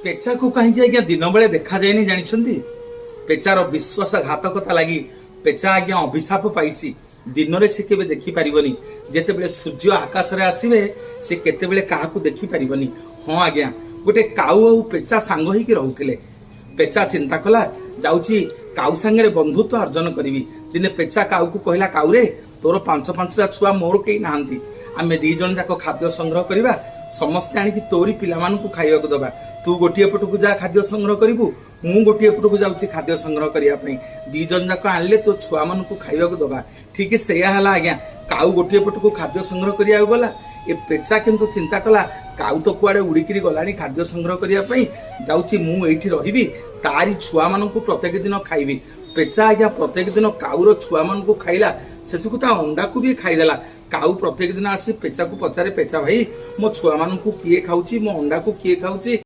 ପେଚାକୁ କାହିଁକି ଆଜ୍ଞା ଦିନବେଳେ ଦେଖାଯାଏନି ଜାଣିଛନ୍ତି? ପେଚାର ବିଶ୍ୱାସଘାତକତା ଲାଗି ପେଚା ଆଜ୍ଞା ଅଭିଶାପ ପାଇଛି। ଦିନରେ ସେ କେବେ ଦେଖିପାରିବନି। ଯେତେବେଳେ ସୂର୍ଯ୍ୟ ଆକାଶରେ ଆସିବେ, ସେ କେତେବେଳେ କାହାକୁ ଦେଖିପାରିବନି। ହଁ ଆଜ୍ଞା, ଗୋଟେ କାଉ ଆଉ ପେଚା ସାଙ୍ଗ ହେଇକି ରହୁଥିଲେ। ପେଚା ଚିନ୍ତା କଲା, ଯାଉଛି କାଉ ସାଙ୍ଗରେ ବନ୍ଧୁତ୍ୱ ଅର୍ଜନ କରିବି। ଦିନେ ପେଚା କାଉକୁ କହିଲା, "କାଉରେ, ତୋର ପାଞ୍ଚ ପାଞ୍ଚଟା ଛୁଆ, ମୋର କେହି ନାହାନ୍ତି। ଆମେ ଦି ଜଣ ଯାକ ଖାଦ୍ୟ ସଂଗ୍ରହ କରିବା, ସମସ୍ତେ ଆଣିକି ତୋରି ପିଲାମାନଙ୍କୁ ଖାଇବାକୁ ଦବା। ତୁ ଗୋଟିଏ ପଟକୁ ଯା ଖାଦ୍ୟ ସଂଗ୍ରହ କରିବୁ, ମୁଁ ଗୋଟିଏ ପଟକୁ ଯାଉଛି ଖାଦ୍ୟ ସଂଗ୍ରହ କରିବା ପାଇଁ। ଦି ଜଣ ଯାକ ଆଣିଲେ ତୋ ଛୁଆମାନଙ୍କୁ ଖାଇବାକୁ ଦବା।" ଠିକ ସେଇଆ ହେଲା ଆଜ୍ଞା। କାଉ ଗୋଟିଏ ପଟକୁ ଖାଦ୍ୟ ସଂଗ୍ରହ କରିବାକୁ ଗଲା। ଏ ପେଚା କିନ୍ତୁ ଚିନ୍ତା କଲା, କାଉ ତ କୁଆଡେ ଉଡ଼ିକିରି ଗଲାଣି ଖାଦ୍ୟ ସଂଗ୍ରହ କରିବା ପାଇଁ, ଯାଉଛି ମୁଁ ଏଇଠି ରହିବି, ତାରି ଛୁଆମାନଙ୍କୁ ପ୍ରତ୍ୟେକ ଦିନ ଖାଇବି। ପେଚା ଆଜ୍ଞା ପ୍ରତ୍ୟେକ ଦିନ କାଉର ଛୁଆମାନଙ୍କୁ ଖାଇଲା। ଶେଷକୁ ତା ଅଣ୍ଡାକୁ ବି ଖାଇଦେଲା। କାଉ ପ୍ରତ୍ୟେକ ଦିନ ଆସି ପେଚାକୁ ପଚାରେ, "ପେଚା ଭାଇ, ମୋ ଛୁଆମାନଙ୍କୁ କିଏ ଖାଉଛି? ମୋ ଅଣ୍ଡାକୁ କିଏ ଖାଉଛି?"